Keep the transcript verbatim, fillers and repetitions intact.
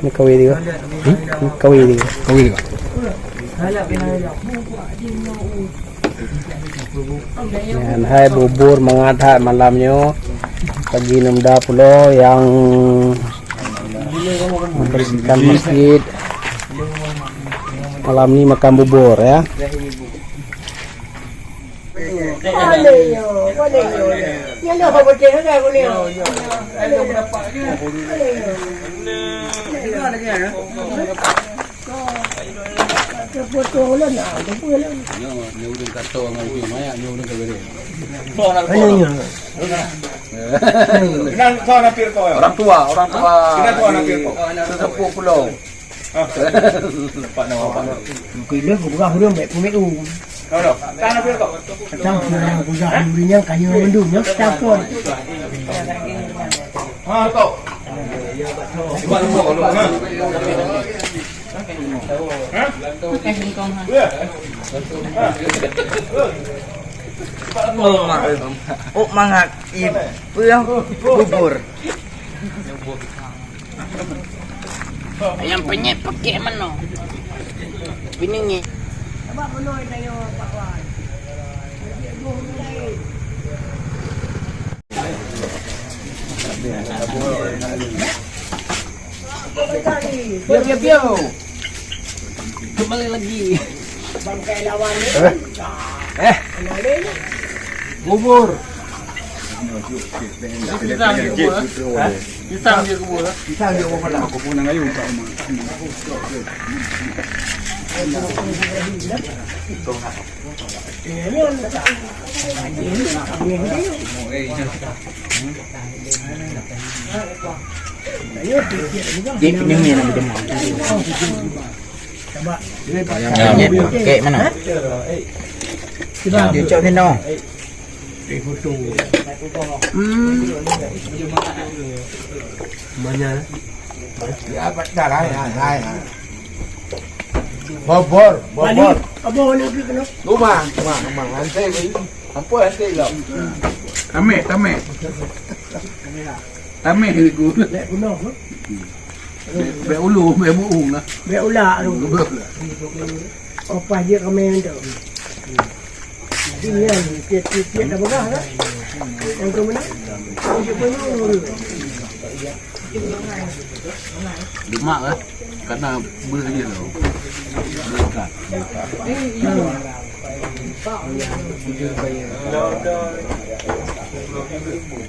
Ni kawé tiga. Hmm? Ni kawé tiga. Kawé tiga. Nyan hai bubur mangat that malam nyoe. Pagi neu muda pulo nyang membersihkan masjid. Malam ni makan bubur ya. Nyoe, nyoe ureueng kata ngon ureueng maya, nyoe ureueng kata. Ayo, nyoe. Kenal tuan hampir kau, ya? Orang tua, orang tua. Kenal tuan hampir kau? Sesepuh pulo. Ah. Nampak nama, nampak nama. Mungkin dia gurah ureueng baik pun baik. Tahu tak? Tahu tak? Tahu ureueng gurah ureueng nyan kaya mandum, ya? Tahu pun. Ha, tu. Cuba nampak kalau, ha. Ha? Bukan singkong, ha. Ya. Ha. Oh, mak. Oh, mangat. Ih, peue bubur. Nyang peunyét peukék meunoe. Pineungét. Piu, piu, piu. Kembali lagi. Eh. Eh. Bubur. Pisang dia kubur, eh? Hah? Pisang dia kubur, eh? Pisang dia kubur. Aku pun nak ngayun, tak mau. Dia ni nak demam. Kek mana? Dia cok ni no. Hmm. Mana? Ya, dah, dah, dah, dah. Bobor, bobor. Balik, abang mana pergi kena? Rumah, rumah, rumah. Nanti, apa nanti lah? Tamek, tamek. Tamek ni guru. Bek ulu, bek muung lah. Bek ulak tu. Bek ulak. Opah je kami tu. Jadi ni, tiap-tiap dah berah lah. Yang tu mana? Lemak lah. Karena beuh dia tu. Beuh ikan.